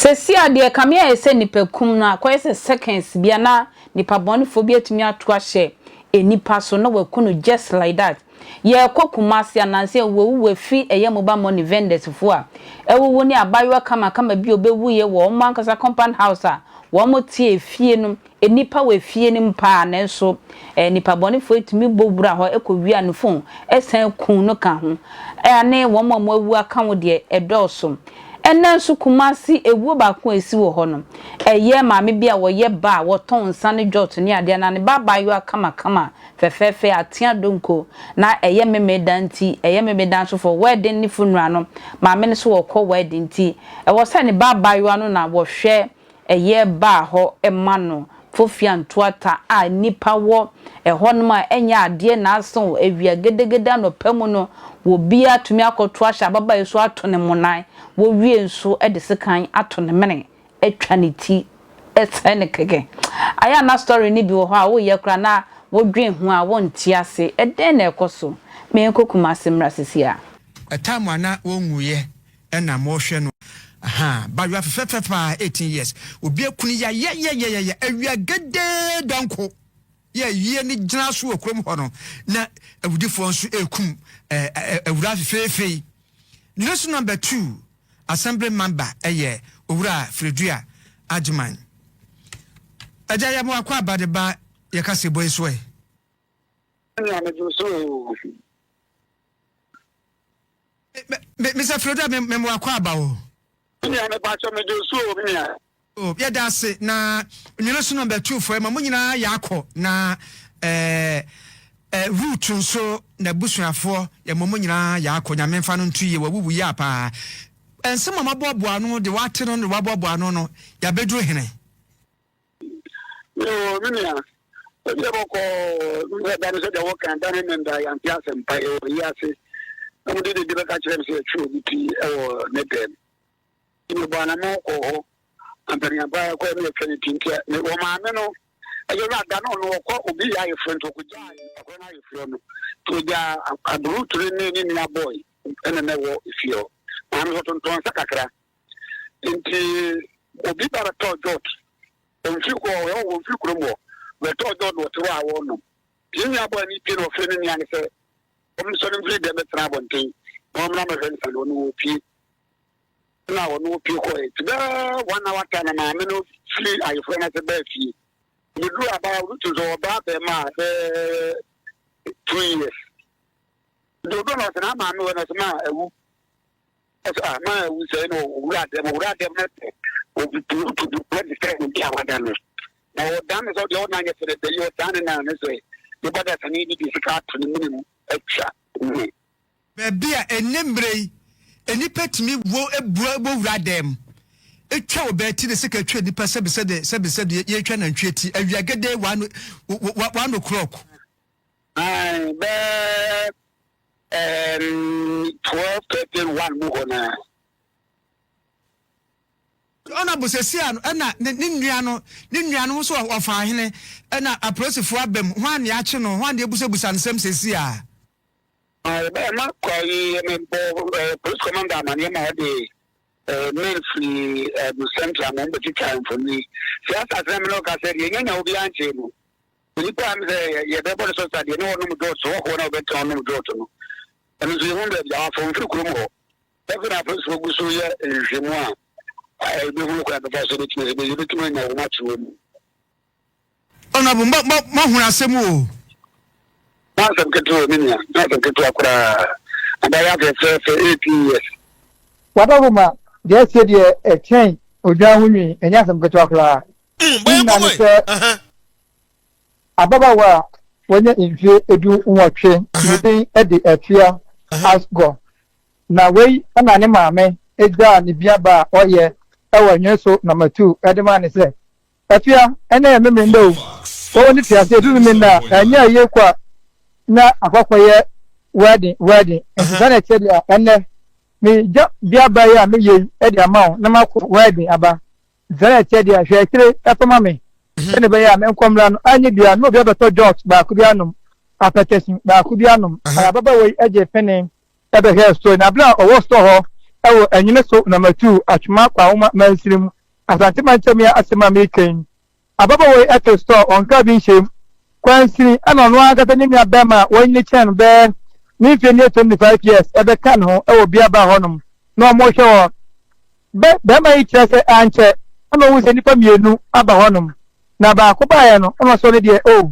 Seesei a deɛ ɛkame ayɛ sɛ nnipakum no akɔyɛ sɛ seconds bi a na nipa bɔnefoɔ bi atumi ato ahyɛ nnipa so na waku no just like that. Yɛrekɔ Kumasi ananse awuawu afi ɛyɛ mobile money vendors foɔ a awuwu ne abaayewa kamakama bi a ɔbɛwuiɛ wɔ wɔn ankasa compound house a wɔn te efie no. Nnipa wɔ efie no mu paa nanso nnipa bɔnefoɔ yi tumi bɔ wura hɔ kɔ wia no phone san ku no ka ho ne wɔn a wɔawu aka ho deɛ ɛdɔɔso. Ɛnnɛ nso Kumasi ewuo baako a esi wɔ hɔ no ɛyɛ maame bi a wɔyɛ ba a wɔtɔn nsa ne jot ne adeɛ na ne ba abaayewa kamakama fɛfɛɛfɛ atea donko na ɛyɛ Memeda nti ɛyɛ Memeda nso for wedding ne funeral no maame no nso wɔkɔ wedding nti ɛwɔ sɛ ne ba abaayewa no na wɔhwɛ Ɛyɛ baa hɔ ma no fofia ntoata a nnipa wɔ ɛhɔnom a ɛnyɛ adeɛ naaso awia gedegede anɔpa mu no wɔbia tumi akɔto ahyɛ ababaa yi so ato ne monan, wɔwie nso de sekan ato ne mene atwa ne ti sɛe no kɛkɛ. Ayɛ a na story no bi wɔ hɔ a woyɛ koraa na wodwen ho a wonte ase. Ɛdɛn na ɛkɔ so? Menkɔ Kumasi mmra sisi a. Ɛtam a na wɔnwuiɛ ɛna mohwɛ no ahaa bayewa fɛfɛɛfɛ paa 18 years obi akunu yayayayaya awia gedee dɔnko yɛ yie ne gyina so wɔ kurom hɔ no na awudifoɔ nso ɛrekum awura fefeefe yi ne so number 2 assembly member ɛyɛ owura Fredua Agyeman agya yɛ mo akɔ aba de ba yɛka sɛ bɔ yi so ɛ. Nua megye so o. Mr. Fredo, me me wakɔ aba o. Nua me pakyɛ me de so o nua. O yɛda ase na nwene so nɔmba tu fo ma mo nyinaa yɛ akɔ na ɛɛ eh, root nso na busuafoɔ yɛ mo mo nyinaa yɛ akɔ nyame mfa no nto yie wawuwu yɛ paa nsɛm a maboaboa ano de wate no de waboaboa ano no yɛabɛduru hene. Yoo, me nua, ebi a bɔkɔ sɛ da no sɛ deɛ wɔka da no ne nda yɛante asɛmpa yɛwɔ yi ase na mode dede bɛka kyerɛ m sɛ yɛtwe obi ti wɔ ne dɛm nti mebɔ anamɔ kɔɔ hɔ ampaniampa kɔɛ ne yɛtwa ne ti nti wɔ maame no ɛyɛ no ada no ɔno ɔkɔ obi yɛ ayeforɔ nti ɔkɔgyaa akɔrɔ no ayeforɔ no nti ɔgyaa aburutore ne ne nua bɔɔe ɛna na ɛwɔ efie hɔ maame nso tontɔn nsa kakra Nti obi ba bɛtɔɔ jot, ɔmfiri kɔ ɔyɛ wɔ ɔmfiri kurom hɔ, bɛtɔɔ jot wɔ te hɔ a wɔrenom. Nti ne nua bɔɔ ne pie na ɔfrɛ ne nua no sɛ ɔmsɔre mfiri dɛm bɛtena abɔnten na ɔmmra mmɛhwɛ nsa no, ɔno ɔpie. Na ɔno ɔpie kɔɛ. Nti bɛɛ one hour time na maame no firi ayeforɔ no ase baa fie. Ɔbɛduru abaa, ɔno tu sɛ ɔbaa bɛrima a bɛɛ 2 years. Nti ɔduru na ɔsɛ na maame wɔ na ɔsɛ ma awu. Ɔsɛ ah maa ewu sɛɛ na owura dɛm owura dɛm no sɛ obi tu du bɛ de sɛ obi a wada no na ɔdan ne sɛ ɔdeɛ ɔnan yɛ fɛrɛ bɛyi ɔdan ne nan ne sɛ ne ba da sani bi de sika ato ne mene mu atwa ne. Baabi a ɛnnɛ mmerɛ yi nnipa tumi wɔ bua bɔ wura dɛm twa ɔbaa ti de sika twa nnipa sɛbi sɛdeɛ sɛbi sɛdeɛ yɛtwa nantwie ti awia gɛdɛɛ 1 o'clock. Ae bɛɛ 12, 13, 1 mu hɔ naa. Ɔna bosɛsi a ɛna ne ne nua no ne nua no nso ɔfa ahene ɛna apolisifoɔ aba mu ho ane akye no ho ane ebusabusa nsɛm sɛsi a. Ɛbɛyɛ ma kɔ yi mebɔ police commander amaneɛ ma ɔde men firi central ma ɔmbɛtwitwa mfoni sɛ asase na mene ɔka sɛ deɛ nyanya obiara nkyee no onipa a sɛ yɛbɛbɔ no sɔsa deɛ ne wɔnom dɔɔto hɔhoɔ na wɔbɛtena ɔnom dɔɔto no ɛno nso yɛhu baabi a wafɔ mfiri kurom hɔ ɛfei na apolisifoɔ gu so yɛ nhwehwɛmu a yɛbɛhunu kwan bɛfa so yɛbɛtumi anya wɔn akye wɔ mu. Ɔnabɔ mahunu asɛm o. N'asɛm ketewa, me nua, n'asɛm ketewa koraa, abayɛ afɛfɛɛfɛ, 18 years. Wadɔfo ma deɛ ɛsɛ deɛ ɛkyɛn odwan ho nwi, ɛnyɛ asɛm ketewa koraa. Ne nyinaa ne sɛ ababaawa a wanya mfie 18 ne din de Afia Asgɔ na wei ɛna ne maame gyaa ne biaba a ɔyɛ ɛwɔ Nwene so number 2 ɛde maa ne sɛ Afia ɛnɛ yɛ Memenda o, wɔwɔ ne te ase edu Memenda a ɛnyɛ ayie kɔ a na akɔkɔyɛ wedding wedding, nti saa na ɛkyɛ deɛ a ɛnɛ megya biaba yi a meyɛ yi ɛde ama wo na makɔ wedding aba. Saa na ɛkyɛ deɛ a hwɛ akyire ɛfama me sɛne ɛbɛyɛ a menkɔ mmra no anyɛ bia na obi abɛtɔ jot baako bi anom, apɛtɛsi baako bi anom. Ababaawa yi agye pene ɛbɛhwɛ store na abere a ɔwɔ store hɔ ɛwɔ Ɛnyene so number 2 Atwoma Kwawoma mansini mu. Asante mantam yi asɛm a mereka yi, ababaawa yi te store, ɔnkaa bi nhyɛ mu. Kwansini ɛna ɔno ankasa ne nua bɛrima a wanyini kyɛn no bɛyɛ ne mfeɛ nie 25 years ɛbɛka ne ho ɛwɔ bia baa hɔnom na wɔn rehwɛ wɔ bɛ bɛrima yi kyerɛ sɛ ankyɛ ɛna ohun sɛ nnipa mmienu aba hɔnom na baako baeɛ no ɛna ɔsɔ ne deɛ oh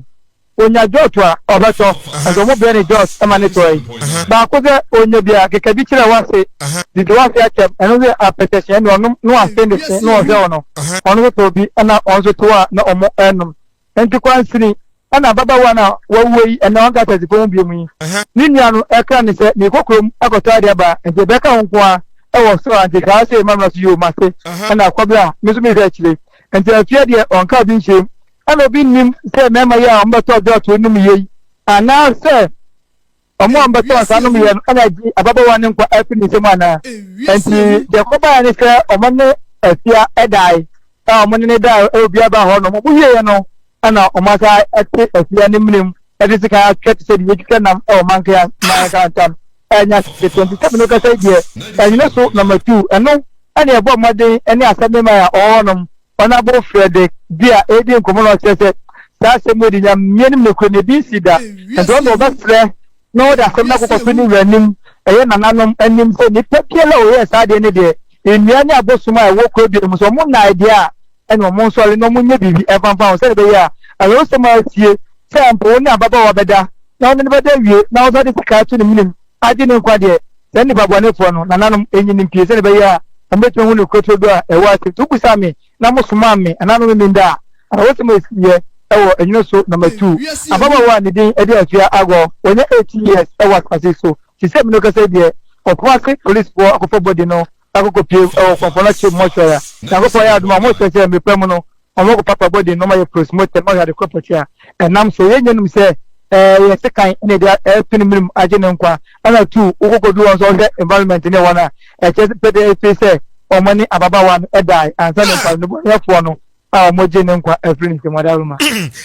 Onya jot a, ɔbɛtɔ. Nso ɔmo brɛ no jot ma ne tɔe. Baako sɛ onya bi a, keka bi kyerɛ w'ase, didi w'ase akyɛm, ɛno nso yɛ apɛtɛhye, ɛnna ɔnom na w'ase ne se na ɔhwɛ wo no. Ɔno nso tɔɔ bi ɛna ɔno nso to a na ɔmo ɛnom. Nti kwansini ɛna ababaawa no a wawuo yi ɛnɛ ɔnka ateasefo ho biom yi, ne nua no ɛkra no sɛ meekɔ kurom akɔtɔ adeɛ aba nti ɛbɛka wo nko ara ɛwɔ soro a nti saa sei ma mena so yoo mate ɛna kɔbra me nso mehwɛ akyire. Nti afie deɛ ɔnka bi nhyɛm. Ɛna obi nnim sɛ mmarima yi a wɔbɛtɔ dɔɔto nom yɛ yi anaasɛ wɔn a wɔbɛtɔ nsa nom yɛ no ɛna agye ababaawa no nkwa afiri ne nsam anaa. Nti deɛ ɛkɔbaeɛ ne sɛ wɔn ne afia dae a wɔn ne ne dae ɛwɔ bi aba hɔ nom wɔn wieɛ no ɛna wɔn asa ɛte afia ne mene mu ɛde sika atwa te sɛ deɛ yɛtwitwa nam ɛwɔ mankea manka ntam ɛnya ketewa nti sɛ mene kasa yi deɛ ɛnyene so nɔma tu ɛno ɛne ɛbɔ mmɔden ɛne asɛm ne man a ɔwɔ hɔ nom Honourable Frederick Duah redi nkɔmmɔ na ɔkyerɛ sɛ saa asɛm yi de Nyame anim nokorɛ no ebi nsi da. Nti ɔno ɔbɛsrɛ na ɔde asɛm no akɔkɔto ne wura anim, ɛyɛ nananom anim sɛ nipa biara a ɔyɛɛ saa adeɛ no deɛ, nnua ne abosom a ɛwɔ kuro biara mu sɛ wɔn nnae deɛ a, ɛne wɔn nsɔre na wɔn nyɛ biribi ɛmfa mfa ho sɛdeɛ ɛbɛyɛ a awerɛhosɛm a asie sɛ mpo wo ne ababaawa bɛda na wo ne no bɛda awie na wo nsa de sika ato ne menem agye ne nkwa deɛ, saa nnipa bɔnefoɔ no, nananom, nyi no mpue, sɛdeɛ ɛbɛyɛ a wɔbɛtumi ahu nokorɛ turodoo a ɛwɔ ase. Nti wobisaa me, na mosomaa me, anaa me memenda a, awerɛhosɛm a ɛsiiɛ wɔ ɛnwono so na matuu. Ababaawa a ne din de Afia Agor, wanya 18 years wɔ asase yi so, seesei a me ne wo kasa yi deɛ, Ɔpoase polisfoɔ akɔfa body no akɔkɔpue wɔ Kɔmfɔnɔkye mortuary a Nyankopɔn ayɛ adom a wɔkyerɛ sɛ mmerɛ pa mu no wɔn akɔ papa body no wɔayɛ postmortem ahwɛ ade korɔ pɔtee a ɛnam so. Yɛnyɛ nim sɛ ɛyɛ sekan na ɛde ɛto ne menem agye ne nkwa ɛna tu wokɔkɔdu wɔn nso wɔhwɛ environment ne wɔn a ɛkyerɛ sɛ pɛtɛ ɛfiri sɛ wɔn ne ababaawa no ɛdae ansa na nkwa nnubɔneyɛfoɔ no a wɔgye ne nkwa afiri ne nsam ɔdaroma.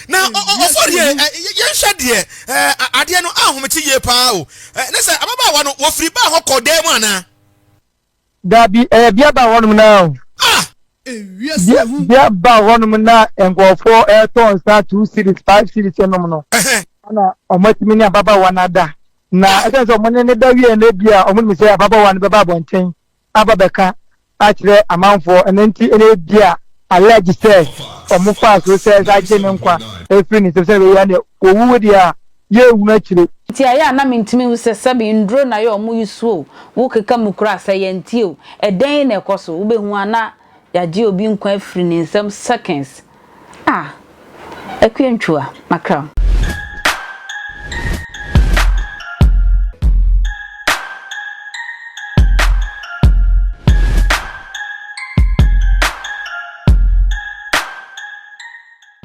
Na ɔfɔdeɛ yɛnhwɛ deɛ adeɛ no ahomete yie paa o ne sɛ ababaawa no wɔfiri baa hɔ kɔ dan mu anaa? Dabi, ɛyɛ bea ba hɔnom na o. Ah! Bea, bea ba hɔnom na nkurɔfoɔ ɛretɔ nsa two cedis, five cedis nom no. Ɛna wɔatumi ne ababaawa no ada. Na ɛsɛ sɛ wɔn ne ne da wie no ebi a wɔn nim sɛ ababaawa no bɛba abɔnten aba bɛka akyerɛ amanfoɔ. Ɛno nti ɛna ebi a allege sɛ wɔn faa so sɛ ɛsɛ agye ne nkwa efiri ne nsam sɛ ɛbɛyɛ ne wɔwu deɛ a yɛnhunu akyire. Nti ayɛ a na mentumi nhu sɛ sɛbe nduro na yɛ ɔmo use o, wo keka mu koraa sɛ yɛnte o, ɛdɛn na ɛkɔ so, wobɛhu a na yagye obi nkwa afiri ne nsam seconds. Ah! Akua Ntwua, makra wo.